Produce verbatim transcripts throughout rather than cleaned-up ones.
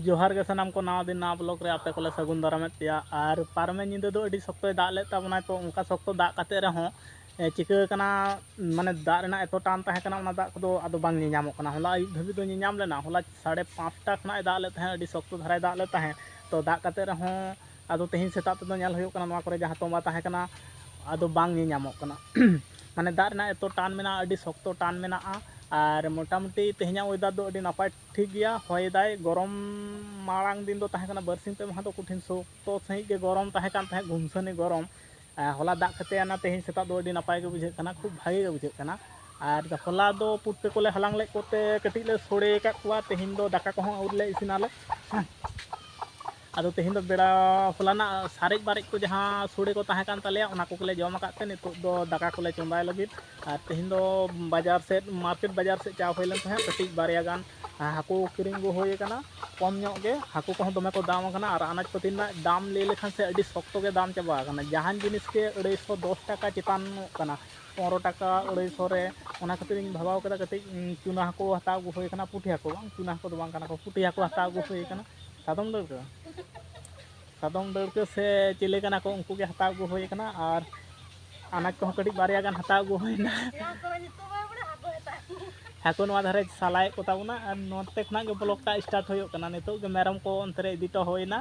ᱡᱚᱦᱟᱨ ᱜᱮ ᱥᱟᱱᱟᱢ ᱠᱚ, ᱱᱟᱣᱟ ᱫᱤᱱ ᱱᱟᱣᱟ ᱵᱞᱚᱜ ᱨᱮ ᱟᱯᱮ ᱠᱚᱞᱮ ᱥᱟᱹᱜᱩᱱ ᱫᱟᱨᱟᱢᱮᱫ ᱯᱮᱭᱟ᱾ ᱟᱨ ᱯᱟᱨᱚᱢᱮᱱ ᱧᱤᱫᱟᱹ ᱫᱚ ᱟᱹᱰᱤ ᱥᱚᱠᱛᱚᱭ ᱫᱟᱜ ᱞᱮᱫ ᱛᱟᱵᱚᱱᱟᱭ, ᱛᱚ ᱚᱱᱠᱟ ᱥᱚᱠᱛᱚ ᱫᱟᱜ ᱠᱟᱛᱮ ᱨᱮᱦᱚᱸ ᱮ, ᱪᱤᱠᱟᱹ ᱠᱟᱱᱟ, ᱢᱟᱱᱮ ᱫᱟᱜ ᱨᱮᱱᱟᱜ ᱮᱛᱚ ᱴᱟᱱ ᱛᱟᱦᱮᱸ ᱠᱟᱱᱟ, ᱚᱱᱟ ᱫᱟᱜ ᱠᱚᱫᱚ ᱟᱫᱚ ᱵᱟᱝ ᱧᱮᱧᱟᱢᱚᱜ ᱠᱟᱱᱟ᱾ ᱦᱚᱞᱟ ᱟᱹᱭᱩᱵ ᱫᱷᱟᱹᱵᱤᱡ ᱫᱚ ᱧᱮᱧᱟᱢ ᱞᱮᱱᱟ, ᱦᱚᱞᱟ ᱥᱟᱲᱮ ᱯᱟᱸᱪᱴᱟ ᱠᱷᱚᱱᱟᱜ ᱮ ᱫᱟᱜ ᱞᱮᱫ ᱛᱟᱦᱮᱸᱫ, ᱟᱹᱰᱤ ᱥᱚᱠᱛᱚ ᱫᱷᱟᱨᱟᱭ ᱫᱟᱜ ᱞᱮᱫ ᱛᱟᱦᱮᱸᱫ᱾ ᱛᱚ ᱫᱟᱜ ᱠᱟᱛᱮ ᱨᱮᱦᱚᱸ ᱟᱫᱚ ᱛᱮᱦᱮᱧ ᱥᱮᱛᱟᱜ ᱛᱮᱫᱚ ᱧᱮᱞ ᱦᱩᱭᱩᱜ ᱠᱟᱱᱟ, ᱱᱚᱣᱟ ᱠᱚᱨᱮ ᱡᱟᱦᱟᱸ ᱛᱚᱸᱵᱟ ᱛᱟᱦᱮᱸ ᱠᱟᱱᱟ ᱟᱫᱚ ᱵᱟᱝ ᱧᱮᱧᱟᱢᱚᱜ ᱠᱟᱱᱟ᱾ ᱢᱟᱱᱮ ᱫᱟᱜ ᱨᱮᱱᱟᱜ ᱮᱛᱚ ᱴᱟᱱ ᱢᱮᱱᱟᱜᱼᱟ, ᱟᱹᱰᱤ ᱥᱚᱠᱛᱚ ᱴᱟᱱ ᱢᱮᱱᱟᱜᱼᱟ᱾ ᱟᱨ ᱢᱚᱴᱟᱢᱩᱴᱤ ᱛᱮᱦᱮᱧᱟᱜ ᱚᱭᱮᱫᱟᱨ ᱫᱚ ᱟᱹᱰᱤ ᱱᱟᱯᱟᱭ, ᱴᱷᱤᱠ ᱜᱮᱭᱟ, ᱦᱚᱭ ᱫᱟᱭ, ᱜᱚᱨᱚᱢ ᱢᱟᱲᱟᱝ ᱫᱤᱱ ᱫᱚ ᱛᱟᱦᱮᱸ ᱠᱟᱱᱟ, ᱵᱟᱨᱥᱤᱧ ᱯᱮ ᱢᱟᱦᱟ ᱫᱚ ᱠᱚᱴᱷᱤᱱ ᱥᱚᱠᱛᱚ ᱥᱟᱺᱦᱤᱡ ᱜᱮ ᱜᱚᱨᱚᱢ ᱛᱟᱦᱮᱸ ᱠᱟᱱ ᱛᱟᱦᱮᱸᱫ, ᱜᱩᱢᱥᱟᱹᱱᱤ ᱜᱚᱨᱚᱢ᱾ ᱟᱨ ᱦᱚᱞᱟ ᱫᱟᱜ ᱠᱟᱛᱮ ᱚᱱᱟ ᱛᱮᱦᱮᱧ ᱥᱮᱛᱟᱜ ᱫᱚ ᱟᱹᱰᱤ ᱱᱟᱯᱟᱭ ᱜᱮ ᱵᱩᱡᱷᱟᱹᱜ ᱠᱟᱱᱟ, ᱠᱷᱩᱵ ᱵᱷᱟᱜᱮ ᱜᱮ ᱵᱩᱡᱷᱟᱹᱜ ᱠᱟᱱᱟ᱾ ᱟᱨ ᱦᱚᱞᱟ ᱫᱚ ᱯᱩᱴᱠᱟᱹ ᱠᱚᱞᱮ ᱦᱟᱞᱟᱝ ᱞᱮᱫ ᱠᱚᱛᱮ ᱠᱟᱹᱴᱤᱡ ᱞᱮ ᱥᱳᱲᱮ ᱟᱠᱟᱫ ᱠᱚᱣᱟ, ᱛᱮᱦᱮᱧ ᱫᱚ ᱫᱟᱠᱟ ᱠᱚᱦᱚᱸ ᱟᱹᱣᱨᱤ ᱞᱮ ᱤᱥᱤᱱᱟᱞᱮ᱾ ᱟᱫᱚ ᱛᱮᱦᱮᱧ ᱫᱚ ᱵᱮᱲᱟ, ᱦᱚᱞᱟᱱᱟᱜ ᱥᱟᱨᱮᱡ ᱵᱟᱨᱮᱡ ᱠᱚ ᱡᱟᱦᱟᱸ ᱥᱳᱲᱮ ᱠᱚ ᱛᱟᱦᱮᱸ ᱠᱟᱱ ᱛᱟᱞᱮᱭᱟ, ᱚᱱᱟ ᱠᱚᱜᱮᱞᱮ ᱡᱚᱢ ᱟᱠᱟᱫ ᱛᱮ ᱱᱤᱛᱚᱜ ᱫᱚ ᱫᱟᱠᱟ ᱠᱚᱞᱮ ᱪᱚᱸᱫᱟᱭ ᱞᱟᱹᱜᱤᱫ᱾ ᱟᱨ ᱛᱮᱦᱮᱧ ᱫᱚ ᱵᱟᱡᱟᱨ ᱥᱮᱫ, ᱢᱟᱨᱠᱮᱴ ᱵᱟᱡᱟᱨ ᱥᱮᱫ ᱪᱟ ᱦᱩᱭ ᱞᱮᱱ ᱛᱟᱦᱮᱸᱫ, ᱠᱟᱹᱴᱤᱡ ᱵᱟᱨᱭᱟ ᱜᱟᱱ ᱦᱟᱹᱠᱩ ᱠᱤᱨᱤᱧ ᱟᱹᱜᱩ ᱦᱩᱭ ᱟᱠᱟᱱᱟ, ᱠᱚᱢ ᱧᱚᱜ ᱜᱮ᱾ ᱦᱟᱹᱠᱩ ᱠᱚᱦᱚᱸ ᱫᱚᱢᱮ ᱠᱚ ᱫᱟᱢ ᱟᱠᱟᱱᱟ᱾ ᱟᱨ ᱟᱱᱟᱡᱽ ᱯᱟᱹᱛᱤ ᱨᱮᱱᱟᱜ ᱫᱟᱢ ᱞᱟᱹᱭ ᱞᱮᱠᱷᱟᱱ ᱥᱮ ᱟᱹᱰᱤ ᱥᱚᱠᱛᱚ ᱜᱮ ᱫᱟᱢ ᱪᱟᱵᱟ ᱟᱠᱟᱱᱟ, ᱡᱟᱦᱟᱱ ᱡᱤᱱᱤᱥ ᱜᱮ ᱟᱹᱲᱟᱹᱭᱥᱚ ᱫᱚᱥ ᱴᱟᱠᱟ ᱪᱮᱛᱟᱱᱚᱜ ᱠᱟᱱᱟ, ᱯᱚᱱᱨᱚ ᱴᱟᱠᱟ, ᱟᱹᱲᱟᱹᱭᱥᱚ ᱨᱮ᱾ ᱚᱱᱟ ᱠᱷᱟᱹᱛᱤᱨ ᱤᱧ ᱵᱷᱟᱵᱟᱣ ᱠᱮᱫᱟ ᱠᱟᱹᱴᱤᱡ, ᱩᱸ, ᱪᱩᱱᱟ ᱦᱟᱹᱠᱩ ᱦᱟᱛᱟᱣ ᱟᱹᱜᱩ ᱦᱩᱭ ᱟᱠᱟᱱᱟ, ᱯᱩᱴᱷᱤ ᱦᱟᱹᱠᱩ ᱵᱟᱝ, ᱪᱩᱱᱟ ᱦᱟᱹᱠᱩ ᱫᱚ ᱵᱟᱝ ᱠᱟᱱᱟ ᱠᱚ, ᱯᱩᱴᱷᱤ ᱦᱟᱹᱠᱩ ᱦᱟᱛᱟᱣ ᱟᱹᱜᱩ ᱦᱩᱭ ᱟᱠᱟᱱᱟ᱾ ᱥᱟᱫᱚᱢ ᱰᱟᱹᱲᱠᱟᱹ, ᱥᱟᱫᱚᱢ ᱰᱟᱹᱲᱠᱟᱹ ᱥᱮ ᱪᱤᱞᱤ ᱠᱟᱱᱟ ᱠᱚ, ᱩᱱᱠᱩ ᱜᱮ ᱦᱟᱛᱟᱣ ᱟᱹᱜᱩ ᱦᱩᱭ ᱟᱠᱟᱱᱟ᱾ ᱟᱨ ᱟᱱᱟᱡᱽ ᱠᱚᱦᱚᱸ ᱠᱟᱹᱴᱤᱡ ᱵᱟᱨᱭᱟ ᱜᱟᱱ ᱦᱟᱛᱟᱣ ᱟᱹᱜᱩ ᱦᱩᱭᱱᱟ᱾ ᱦᱟᱹᱠᱩ ᱱᱚᱣᱟ ᱫᱷᱟᱨᱮ ᱥᱟᱞᱟᱭᱮᱫ ᱠᱚ ᱛᱟᱵᱚᱱᱟ, ᱟᱨ ᱱᱚᱛᱮ ᱠᱷᱚᱱᱟᱜ ᱜᱮ ᱵᱞᱚᱜᱽ ᱴᱟᱜ ᱥᱴᱟᱨᱴ ᱦᱩᱭᱩᱜ ᱠᱟᱱᱟ᱾ ᱱᱤᱛᱚᱜ ᱜᱮ ᱢᱮᱨᱚᱢ ᱠᱚ ᱚᱱᱛᱮ ᱨᱮ ᱤᱫᱤ ᱦᱚᱴᱚ ᱦᱩᱭᱱᱟ,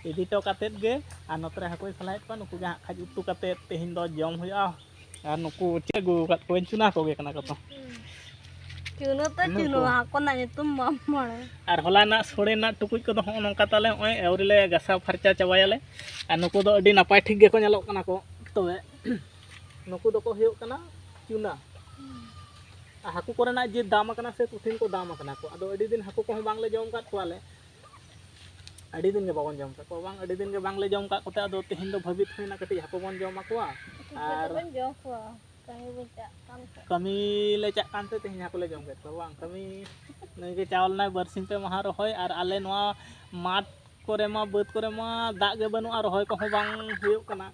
ᱤᱫᱤ ᱦᱚᱴᱚ ᱠᱟᱛᱮᱫ ᱜᱮ ᱟᱨ ᱱᱚᱛᱮ ᱨᱮ ᱦᱟᱹᱠᱩᱧ ᱥᱟᱞᱟᱭᱮᱫ ᱠᱚᱣᱟ, ᱱᱩᱠᱩ ᱜᱮ ᱦᱟᱸᱜ ᱠᱷᱟᱡ ᱩᱛᱩ ᱠᱟᱛᱮᱫ ᱛᱮᱦᱮᱧ ᱫᱚ ᱡᱚᱢ ᱦᱩᱭᱩᱜᱼᱟ᱾ ᱟᱨ ᱱᱩᱠᱩ ᱪᱮᱫ ᱟᱹᱜᱩ ᱟᱠᱟᱫ ᱠᱚᱣᱟᱧ, ᱪᱩᱱᱟ ᱦᱟᱹᱠᱩ ᱜᱮ ᱠᱟᱱᱟ ᱠᱚ ᱛᱚ᱾ ᱪᱩᱱᱟᱹ ᱛᱚ ᱱᱩᱠᱩ᱾ ᱪᱩᱱᱟᱹ, ᱦᱟᱹᱠᱩ ᱨᱮᱱᱟᱜ ᱧᱩᱛᱩᱢ ᱵᱟᱢ ᱵᱟᱲᱟᱭᱟ᱾ ᱟᱨ ᱦᱚᱞᱟ ᱨᱮᱱᱟᱜ ᱥᱳᱲᱮ ᱨᱮᱱᱟᱜ ᱴᱩᱠᱩᱡ ᱠᱚᱫᱚ ᱦᱚᱸᱜᱼᱚ ᱱᱚᱝᱠᱟ ᱛᱟᱞᱮ, ᱱᱚᱜᱼᱚᱭ ᱟᱹᱣᱨᱤ ᱞᱮ ᱜᱟᱥᱟᱣ ᱯᱷᱟᱨᱪᱟ ᱪᱟᱵᱟᱭᱟᱞᱮ᱾ ᱟᱨ ᱱᱩᱠᱩ ᱫᱚ ᱟᱹᱰᱤ ᱱᱟᱯᱟᱭ ᱴᱷᱤᱠ ᱜᱮᱠᱚ ᱧᱮᱞᱚᱜ ᱠᱟᱱᱟ ᱠᱚ᱾ ᱛᱚᱵᱮ ᱱᱩᱠᱩ ᱫᱚᱠᱚ ᱦᱩᱭᱩᱜ ᱠᱟᱱᱟ ᱪᱩᱱᱟ᱾ ᱟᱨ ᱦᱟᱹᱠᱩ ᱠᱚᱨᱮᱱᱟᱜ ᱡᱮ ᱫᱟᱢ ᱟᱠᱟᱱᱟ ᱥᱮ, ᱠᱚᱴᱷᱤᱱ ᱠᱚ ᱫᱟᱢ ᱟᱠᱟᱱᱟ ᱠᱚ᱾ ᱟᱫᱚ ᱟᱹᱰᱤ ᱫᱤᱱ ᱦᱟᱹᱠᱩ ᱠᱚᱦᱚᱸ ᱵᱟᱝᱞᱮ ᱡᱚᱢ ᱟᱠᱟᱫ ᱠᱚᱣᱟᱞᱮ, ᱟᱹᱰᱤ ᱫᱤᱱ ᱜᱮ ᱵᱟᱵᱚᱱ ᱡᱚᱢ ᱟᱠᱟᱫ ᱠᱚᱣᱟ, ᱵᱟᱝ, ᱟᱹᱰᱤ ᱫᱤᱱ ᱜᱮ ᱵᱟᱝᱞᱮ ᱡᱚᱢ ᱟᱠᱟᱫ ᱠᱚᱛᱮ ᱟᱫᱚ ᱛᱮᱦᱮᱧ ᱫᱚ ᱵᱷᱟᱹᱵᱤᱛ ᱦᱩᱭᱱᱟ ᱠᱟᱹᱴᱤᱡ ᱦᱟᱹᱠᱩ ᱵᱚᱱ ᱡᱚᱢ ᱟᱠᱚᱣᱟ᱾ ᱯᱩᱴᱠᱟᱹ ᱟᱨ ᱫᱚᱵᱚᱱ ᱡᱚᱢ ᱠᱚᱣᱟ, ᱠᱟᱹᱢᱤ ᱵᱚᱱ ᱪᱟᱜ ᱠᱟᱱ ᱛᱮ᱾ ᱠᱟᱹᱢᱤ ᱞᱮ ᱪᱟᱜ ᱠᱟᱱ ᱛᱮ ᱛᱮᱦᱮᱧ ᱦᱟᱹᱠᱩ ᱞᱮ ᱡᱚᱢ ᱠᱮᱫ ᱠᱚᱣᱟ, ᱵᱟᱝ, ᱠᱟᱹᱢᱤ᱾ ᱱᱩᱭ ᱜᱮ ᱪᱟᱣ ᱞᱮᱱᱟᱭ ᱵᱟᱨᱥᱤᱧ ᱯᱮ ᱢᱟᱦᱟ ᱨᱚᱦᱚᱭ, ᱟᱨ ᱟᱞᱮ ᱱᱚᱣᱟ ᱢᱟᱴᱷ ᱠᱚᱨᱮ ᱢᱟ, ᱵᱟᱹᱫᱽ ᱠᱚᱨᱮ ᱢᱟ ᱫᱟᱜ ᱜᱮ ᱵᱟᱹᱱᱩᱜᱼᱟ, ᱨᱚᱦᱚᱭ ᱠᱚᱦᱚᱸ ᱵᱟᱝ ᱦᱩᱭᱩᱜ ᱠᱟᱱᱟ᱾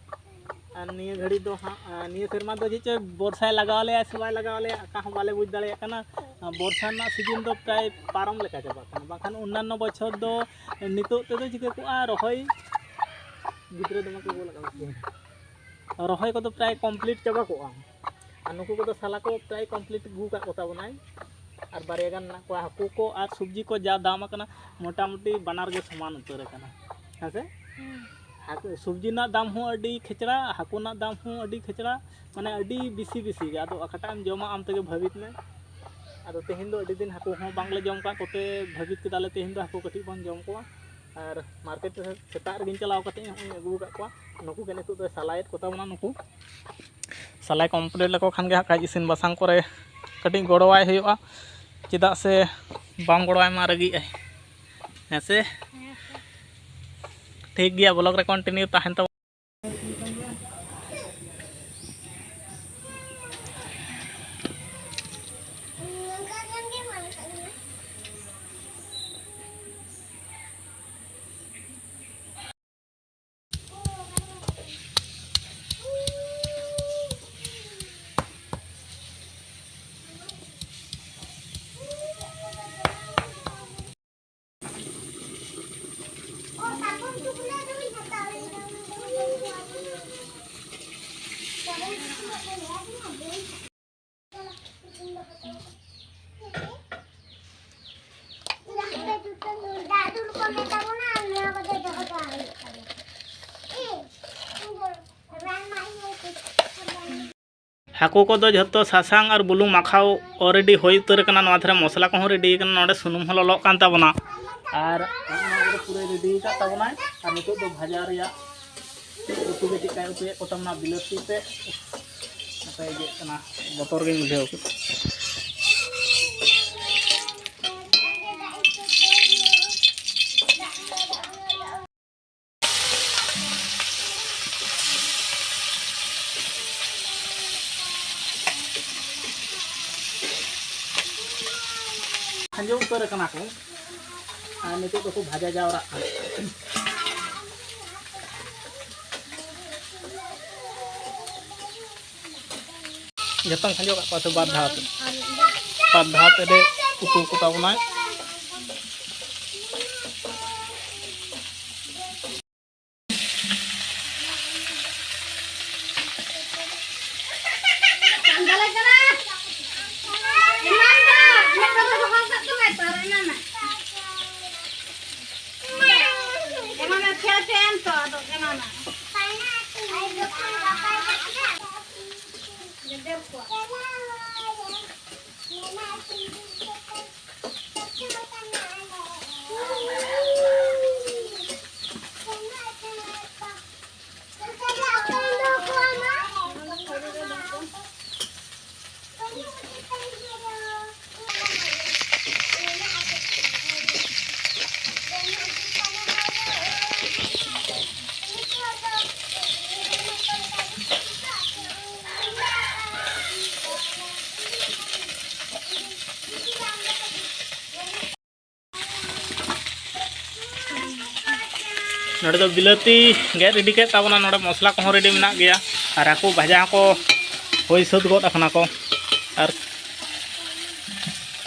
ᱟᱨ ᱱᱤᱭᱟᱹ ᱜᱷᱟᱹᱲᱤᱡ ᱫᱚ ᱦᱟᱸᱜ, ᱟᱨ ᱱᱤᱭᱟᱹ ᱥᱮᱨᱢᱟ ᱫᱚ ᱪᱮᱫ ᱪᱚ ᱵᱚᱨᱥᱟᱭ ᱞᱟᱜᱟᱣ ᱞᱮᱭᱟ ᱥᱮ ᱵᱟᱭ ᱞᱟᱜᱟᱣ ᱞᱮᱭᱟ, ᱚᱠᱟ ᱦᱚᱸ ᱵᱟᱞᱮ ᱵᱩᱡᱽ ᱫᱟᱲᱮᱭᱟᱜ ᱠᱟᱱᱟ᱾ ᱟᱨ ᱵᱚᱨᱥᱟ ᱨᱮᱱᱟᱜ ᱥᱤᱡᱤᱱ ᱫᱚ ᱯᱨᱟᱭ ᱯᱟᱨᱚᱢ ᱞᱮᱠᱟ ᱪᱟᱵᱟᱜ ᱠᱟᱱᱟ, ᱵᱟᱝᱠᱷᱟᱱ ᱚᱱᱱᱟᱱᱚ ᱵᱚᱪᱷᱚᱨ ᱫᱚ ᱱᱤᱛᱚᱜ ᱛᱮᱫᱚ ᱪᱤᱠᱟᱹ ᱠᱚᱜᱼᱟ, ᱨᱚᱦᱚᱭ ᱜᱤᱫᱽᱨᱟᱹ ᱫᱚᱢᱮ ᱠᱚ ᱜᱳᱞ ᱟᱠᱟᱫ ᱠᱚᱣᱟ᱾ ᱨᱚᱦᱚᱭ ᱠᱚᱫᱚ ᱯᱨᱟᱭ ᱠᱚᱢᱯᱞᱤᱴ ᱪᱟᱵᱟ ᱠᱚᱜᱼᱟ᱾ ᱟᱨ ᱱᱩᱠᱩ ᱠᱚᱫᱚ ᱥᱟᱞᱟ ᱠᱚ ᱯᱨᱟᱭ ᱠᱚᱢᱯᱞᱤᱴ ᱟᱹᱜᱩ ᱟᱠᱟᱫ ᱠᱚᱛᱟ ᱵᱚᱱᱟᱭ᱾ ᱟᱨ ᱵᱟᱨᱭᱟ ᱜᱟᱱ ᱢᱮᱱᱟᱜ ᱠᱚᱣᱟ᱾ ᱦᱟᱹᱠᱩ ᱠᱚ ᱟᱨ ᱥᱚᱵᱽᱡᱤ ᱠᱚ ᱡᱟ ᱫᱟᱢ ᱟᱠᱟᱱᱟ, ᱢᱚᱴᱟᱢᱩᱴᱤ ᱵᱟᱱᱟᱨ ᱜᱮ ᱥᱚᱢᱟᱱ ᱩᱛᱟᱹᱨ ᱟᱠᱟᱱᱟ, ᱦᱮᱸ ᱥᱮ? ᱦᱟᱹᱠᱩ, ᱥᱚᱵᱽᱡᱤ ᱨᱮᱱᱟᱜ ᱫᱟᱢ ᱦᱚᱸ ᱟᱹᱰᱤ ᱠᱷᱮᱪᱲᱟ, ᱦᱟᱹᱠᱩ ᱨᱮᱱᱟᱜ ᱫᱟᱢ ᱦᱚᱸ ᱟᱹᱰᱤ ᱠᱷᱮᱪᱲᱟ, ᱢᱟᱱᱮ ᱟᱹᱰᱤ ᱵᱮᱥᱤ ᱵᱮᱥᱤ ᱜᱮ᱾ ᱟᱫᱚ ᱚᱠᱟᱴᱟᱜ ᱮᱢ ᱡᱚᱢᱟ, ᱟᱢ ᱛᱮᱜᱮ ᱵᱷᱟᱹᱵᱤᱛ ᱢᱮ᱾ ᱟᱫᱚ ᱛᱮᱦᱮᱧ ᱫᱚ ᱟᱹᱰᱤ ᱫᱤᱱ ᱦᱟᱹᱠᱩ ᱦᱚᱸ ᱵᱟᱝᱞᱮ ᱡᱚᱢ ᱠᱟᱜ ᱠᱚᱛᱮ ᱵᱷᱟᱹᱵᱤᱛ ᱠᱮᱫᱟᱞᱮ ᱛᱮᱦᱮᱧ ᱫᱚ ᱦᱟᱹᱠᱩ ᱠᱟᱹᱴᱤᱡ ᱵᱚᱱ ᱡᱚᱢ ᱠᱚᱣᱟ᱾ ᱟᱨ ᱢᱟᱨᱠᱮᱴ ᱨᱮ ᱥᱮᱛᱟᱜ ᱨᱮᱜᱮᱧ ᱪᱟᱞᱟᱣ ᱠᱟᱛᱮ ᱱᱚᱜᱼᱚᱭ ᱟᱹᱜᱩ ᱟᱠᱟᱫ ᱠᱚᱣᱟ᱾ ᱱᱩᱠᱩ ᱜᱮ ᱱᱤᱛᱚᱜ ᱫᱚ ᱥᱟᱞᱟᱭᱮᱫ ᱠᱚᱛᱟ ᱵᱚᱱᱟ᱾ ᱱᱩᱠᱩ ᱥᱟᱞᱟᱭ ᱠᱚᱢᱯᱞᱤᱴ ᱞᱮᱠᱚ ᱠᱷᱟᱱ ᱜᱮ ᱦᱟᱸᱜ ᱠᱷᱟᱡ ᱤᱥᱤᱱ ᱵᱟᱥᱟᱝ ᱠᱚᱨᱮ ᱠᱟᱹᱴᱤᱡ ᱜᱚᱲᱚᱣᱟᱭ ᱦᱩᱭᱩᱜᱼᱟ, ᱪᱮᱫᱟᱜ ᱥᱮ ᱵᱟᱢ ᱜᱚᱲᱚᱣᱟᱭ ᱢᱟ ᱨᱟᱹᱜᱤᱜ ᱟᱭ, ᱦᱮᱸ ᱥᱮ? ᱴᱷᱤᱠ ᱜᱮᱭᱟ, ᱵᱞᱚᱜ ᱨᱮ ᱠᱚᱱᱴᱤᱱᱤᱭᱩ ᱛᱟᱦᱮᱱ ᱛᱟᱵᱚᱱ᱾ ᱦᱟᱹᱠᱩ ᱠᱚᱫᱚ ᱡᱷᱚᱛᱚ ᱥᱟᱥᱟᱝ ᱟᱨ ᱵᱩᱞᱩᱝ ᱢᱟᱠᱷᱟᱣ already ᱦᱩᱭ ᱩᱛᱟᱹᱨ ᱟᱠᱟᱱᱟ᱾ ᱱᱚᱣᱟ ᱫᱷᱟᱨᱮ ᱢᱚᱥᱞᱟ ᱠᱚᱦᱚᱸ ᱨᱮᱰᱤ ᱟᱠᱟᱱᱟ, ᱱᱚᱰᱮ ᱥᱩᱱᱩᱢ ᱦᱚᱸ ᱞᱚᱞᱚᱜ ᱠᱟᱱ ᱛᱟᱵᱚᱱᱟ᱾ ᱟᱨ ᱱᱚᱣᱟ ᱠᱚᱫᱚ ᱯᱩᱨᱟᱹ ᱨᱮᱰᱤ ᱟᱠᱟᱫ ᱛᱟᱵᱚᱱᱟᱭ᱾ ᱟᱨ ᱱᱤᱛᱚᱜ ᱫᱚ ᱵᱷᱟᱡᱟ ᱨᱮᱭᱟᱜ ᱩᱛᱩ ᱜᱮ ᱪᱮᱫ ᱞᱮᱠᱟᱭ ᱩᱛᱩᱭᱮᱫ ᱠᱚᱛᱟᱢ ᱚᱱᱟ ᱵᱤᱞᱟᱹᱛᱤ ᱛᱮ᱾ ᱱᱚᱛᱮ ᱤᱭᱟᱹᱜ ᱠᱟᱱᱟ, ᱵᱚᱛᱚᱨ ᱜᱤᱧ ᱵᱩᱡᱷᱟᱹᱣ ᱠᱮᱫᱟ᱾ ᱠᱷᱟᱸᱡᱚ ᱩᱛᱟᱹᱨ ᱟᱠᱟᱱᱟ ᱠᱚ ᱟᱨ ᱱᱤᱛᱚᱜ ᱫᱚᱠᱚ ᱵᱷᱟᱡᱟ ᱡᱟᱣᱨᱟᱜ ᱠᱟᱱᱟ᱾ ᱡᱚᱛᱚᱢ ᱠᱷᱟᱸᱡᱚ ᱠᱟᱜ ᱠᱚᱣᱟ ᱥᱮ ᱵᱟᱨ ᱫᱷᱟᱣ ᱛᱮ? ᱵᱟᱨ ᱫᱷᱟᱣ ᱛᱮ ᱩᱛᱩ ᱠᱚ ᱛᱟᱵᱚᱱᱟᱭ᱾ ᱱᱚᱰᱮ ᱫᱚ ᱵᱤᱞᱟᱹᱛᱤ ᱜᱮᱫ ᱨᱮᱰᱤ ᱠᱮᱫ ᱛᱟᱵᱚᱱᱟ, ᱱᱚᱰᱮ ᱢᱚᱥᱞᱟ ᱠᱚᱦᱚᱸ ᱨᱮᱰᱤ ᱢᱮᱱᱟᱜ ᱜᱮᱭᱟ, ᱟᱨ ᱦᱟᱹᱠᱩ ᱵᱷᱟᱡᱟ ᱦᱚᱸᱠᱚ ᱦᱩᱭ ᱥᱟᱹᱛ ᱜᱚᱫ ᱟᱠᱟᱱᱟ ᱠᱚ, ᱟᱨ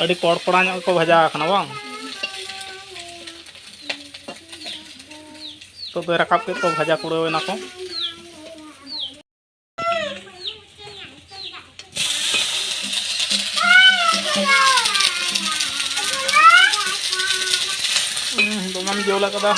ᱟᱹᱰᱤ ᱠᱚᱲᱠᱚᱲᱟ ᱧᱚᱜ ᱜᱮᱠᱚ ᱵᱷᱟᱡᱟ ᱟᱠᱟᱱᱟ ᱵᱟᱝ᱾ ᱱᱤᱛᱚᱜ ᱫᱚ ᱨᱟᱠᱟᱵ ᱠᱮᱫ ᱠᱚ, ᱵᱷᱟᱡᱟ ᱠᱩᱲᱟᱹᱣ ᱮᱱᱟ ᱠᱚ᱾ ᱦᱩᱸ, ᱫᱚᱢᱮᱢ ᱡᱳᱞ ᱟᱠᱟᱫᱟ᱾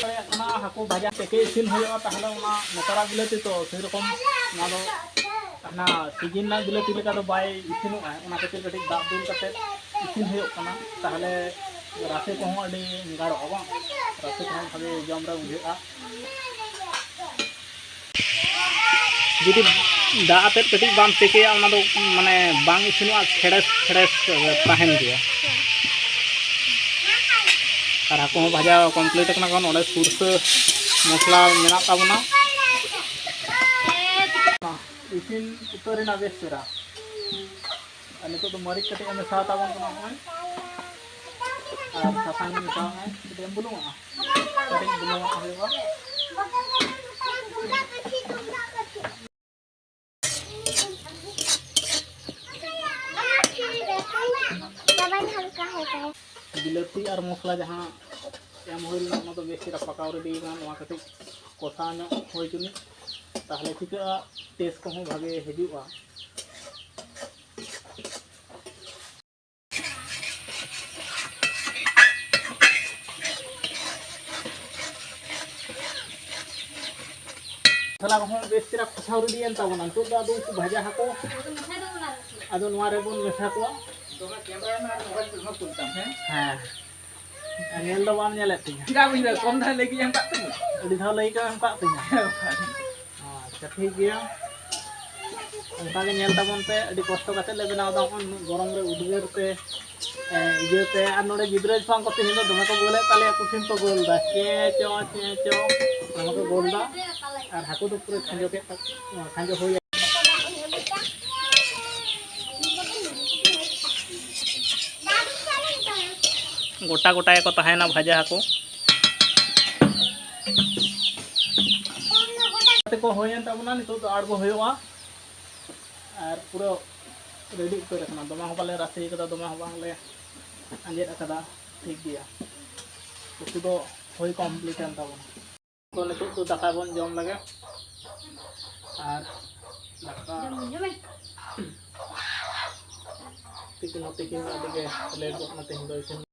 ᱫᱟᱲᱮᱭᱟᱜ ᱠᱟᱱᱟ, ᱦᱟᱹᱠᱩ ᱵᱷᱟᱡᱟ ᱛᱮᱜᱮ ᱤᱥᱤᱱ ᱦᱩᱭᱩᱜᱼᱟ᱾ ᱛᱟᱦᱚᱞᱮ ᱚᱱᱟ ᱱᱮᱛᱟᱨᱟᱜ ᱵᱤᱞᱟᱹᱛᱤ ᱛᱚ ᱥᱮᱨᱚᱠᱚᱢ ᱚᱱᱟ ᱫᱚ ᱦᱟᱱᱟ ᱥᱤᱡᱤᱱ ᱨᱮᱱᱟᱜ ᱵᱤᱞᱟᱹᱛᱤ ᱞᱮᱠᱟ ᱫᱚ ᱵᱟᱭ ᱤᱥᱤᱱᱚᱜᱼᱟ, ᱚᱱᱟ ᱠᱷᱟᱹᱛᱤᱨ ᱠᱟᱹᱴᱤᱡ ᱫᱟᱜ ᱫᱩᱞ ᱠᱟᱛᱮ ᱤᱥᱤᱱ ᱦᱩᱭᱩᱜ ᱠᱟᱱᱟ᱾ ᱛᱟᱦᱚᱞᱮ ᱨᱟᱥᱮ ᱠᱚᱦᱚᱸ ᱟᱹᱰᱤ ᱜᱟᱲᱚᱜᱼᱟ ᱵᱟᱝ, ᱨᱟᱥᱮ ᱠᱚᱦᱚᱸ ᱵᱷᱟᱜᱮ ᱡᱚᱢ ᱨᱮ ᱵᱩᱡᱷᱟᱹᱜᱼᱟ᱾ ᱡᱩᱫᱤ ᱫᱟᱜ ᱟᱛᱮᱫ ᱠᱟᱹᱴᱤᱡ ᱵᱟᱢ ᱛᱮᱠᱮᱭᱟ, ᱚᱱᱟ ᱫᱚ ᱢᱟᱱᱮ ᱵᱟᱝ ᱤᱥᱤᱱᱚᱜᱼᱟ, ᱠᱷᱮᱲᱮᱥ ᱠᱷᱮᱲᱮᱥ ᱛᱟᱦᱮᱱ ᱜᱮᱭᱟ᱾ ᱟᱨ ᱦᱟᱹᱠᱩ ᱦᱚᱸ ᱵᱷᱟᱡᱟ ᱠᱚᱢᱯᱞᱤᱴ ᱟᱠᱟᱱᱟ᱾ ᱠᱷᱚᱱ ᱚᱸᱰᱮ ᱥᱩᱨᱥᱟᱹ ᱢᱚᱥᱞᱟ ᱢᱮᱱᱟᱜ ᱛᱟᱵᱚᱱᱟ, ᱤᱥᱤᱱ ᱩᱛᱟᱹᱨ ᱮᱱᱟ ᱵᱮᱥ ᱪᱮᱦᱨᱟ᱾ ᱟᱨ ᱱᱤᱛᱚᱜ ᱫᱚ ᱢᱟᱹᱨᱤᱪ ᱠᱟᱹᱴᱤᱡ ᱮ ᱢᱮᱥᱟ ᱛᱟᱵᱚᱱ ᱠᱟᱱᱟ ᱱᱚᱜᱼᱚᱭ, ᱟᱨ ᱥᱟᱥᱟᱝ ᱮ ᱢᱮᱥᱟᱣᱟᱜᱼᱟ, ᱠᱟᱹᱴᱤᱡ ᱮᱢ ᱵᱩᱞᱩᱝᱟᱜᱼᱟ, ᱠᱟᱹᱴᱤᱡ ᱵᱩᱞᱩᱝᱟᱜ ᱦᱩᱭᱩᱜᱼᱟ᱾ ᱵᱤᱞᱟᱹᱛᱤ ᱟᱨ ᱢᱚᱥᱞᱟ ᱡᱟᱦᱟᱸ ᱮᱢ ᱦᱩᱭ ᱞᱮᱱᱟ, ᱚᱱᱟ ᱫᱚ ᱵᱮᱥ ᱪᱮᱦᱨᱟ ᱯᱟᱠᱟᱣ ᱨᱮᱰᱤ ᱠᱟᱱᱟ᱾ ᱱᱚᱣᱟ ᱠᱟᱹᱴᱤᱡ ᱠᱚᱥᱟᱣ ᱧᱚᱜ ᱦᱩᱭ ᱦᱚᱪᱚᱱᱤᱡ, ᱛᱟᱦᱚᱞᱮ ᱪᱤᱠᱟᱹᱜᱼᱟ, ᱴᱮᱥᱴ ᱠᱚᱦᱚᱸ ᱵᱷᱟᱜᱮ ᱦᱤᱡᱩᱜᱼᱟ᱾ ᱢᱚᱥᱞᱟ ᱠᱚᱦᱚᱸ ᱵᱮᱥ ᱪᱮᱦᱨᱟ ᱠᱚᱥᱟᱣ ᱨᱮᱰᱤᱭᱮᱱ ᱛᱟᱵᱚᱱᱟ᱾ ᱱᱤᱛᱚᱜ ᱫᱚ ᱟᱫᱚ ᱩᱱᱠᱩ ᱵᱷᱟᱡᱟ ᱦᱟᱹᱠᱩ ᱟᱫᱚ ᱱᱚᱣᱟ ᱨᱮᱵᱚᱱ ᱢᱮᱥᱟ ᱠᱚᱣᱟ᱾ ᱦᱮᱸ, ᱟᱨ ᱧᱮᱞ ᱫᱚ ᱵᱟᱢ ᱧᱮᱞᱮᱫ ᱛᱤᱧᱟ᱾ ᱪᱮᱫᱟᱜ ᱵᱩᱡᱷᱟᱹᱣ? ᱠᱚᱢ ᱫᱷᱟᱨᱟ ᱞᱟᱹᱭ ᱠᱮᱫ ᱮᱢ ᱠᱟᱜ ᱛᱤᱧᱟ᱾ ᱟᱹᱰᱤ ᱫᱷᱟᱣ ᱞᱟᱹᱭ ᱠᱟᱜ ᱮᱢ ᱠᱟᱜ ᱛᱤᱧᱟ᱾ ᱦᱮᱸ, ᱵᱟᱠᱷᱟᱱ᱾ ᱟᱪᱪᱷᱟ, ᱴᱷᱤᱠ ᱜᱮᱭᱟ᱾ ᱚᱱᱠᱟ ᱜᱮ ᱧᱮᱞ ᱛᱟᱵᱚᱱ ᱯᱮ, ᱟᱹᱰᱤ ᱠᱚᱥᱴᱚ ᱠᱟᱛᱮ ᱞᱮ ᱵᱮᱱᱟᱣ ᱮᱫᱟ᱾ ᱱᱚᱜᱼᱚᱭ ᱩᱱᱟᱹᱜ ᱜᱚᱨᱚᱢ ᱨᱮ, ᱩᱫᱽᱜᱟᱹᱨ ᱛᱮ, ᱮ, ᱤᱭᱟᱹ ᱛᱮ, ᱟᱨ ᱱᱚᱰᱮ ᱜᱤᱫᱽᱨᱟᱹ ᱠᱚᱦᱚᱸ ᱠᱚ ᱛᱮᱦᱮᱧ ᱫᱚ ᱫᱚᱢᱮ ᱠᱚ ᱜᱳᱞᱮᱫ ᱛᱟᱞᱮᱭᱟ, ᱠᱩᱴᱷᱤᱱ ᱠᱚ ᱜᱳᱞ ᱮᱫᱟ, ᱪᱮᱸ ᱪᱚ, ᱪᱮᱸ ᱪᱚ, ᱫᱚᱢᱮ ᱠᱚ ᱜᱳᱞ ᱮᱫᱟ᱾ ᱟᱨ ᱦᱟᱹᱠᱩ ᱫᱚ ᱯᱩᱨᱟᱹ ᱠᱷᱟᱸᱡᱚ ᱠᱮᱫ ᱛᱟᱠᱚ, ᱠᱷᱟᱸᱡᱚ ᱦᱩᱭ ᱜᱚᱴᱟ ᱜᱚᱴᱟ ᱜᱮᱠᱚ ᱛᱟᱦᱮᱱᱟ ᱵᱷᱟᱡᱟ ᱦᱟᱹᱠᱩ᱾ ᱜᱟᱛᱮ ᱠᱚ ᱦᱩᱭᱮᱱ ᱛᱟᱵᱚᱱᱟ, ᱱᱤᱛᱚᱜ ᱫᱚ ᱟᱬᱜᱚ ᱦᱩᱭᱩᱜᱼᱟ᱾ ᱟᱨ ᱯᱩᱨᱟᱹ ᱨᱮᱰᱤ ᱩᱛᱟᱹᱨ ᱟᱠᱟᱱᱟ, ᱫᱚᱢᱮ ᱦᱚᱸ ᱵᱟᱞᱮ ᱨᱟᱥᱮ ᱠᱟᱫᱟ, ᱫᱚᱢᱮ ᱦᱚᱸ ᱵᱟᱝᱞᱮ ᱟᱸᱡᱮᱫ ᱟᱠᱟᱫᱟ, ᱴᱷᱤᱠ ᱜᱮᱭᱟ᱾ ᱩᱛᱩ ᱫᱚ ᱦᱩᱭ ᱠᱚᱢᱯᱞᱤᱴ ᱮᱱ ᱛᱟᱵᱚᱱᱟ᱾ ᱛᱚ ᱱᱤᱛᱚᱜ ᱫᱚ ᱫᱟᱠᱟ ᱵᱚᱱ ᱡᱚᱢ ᱞᱮᱜᱮ, ᱟᱨ ᱫᱟᱠᱟ ᱛᱤᱠᱤᱱ ᱦᱚᱸ ᱛᱤᱠᱤᱱ ᱟᱹᱰᱤ ᱜᱮ ᱞᱮᱴ ᱜᱚᱫ ᱱᱟ ᱛᱮᱦᱮᱧ ᱫᱚ ᱤᱥᱤᱱ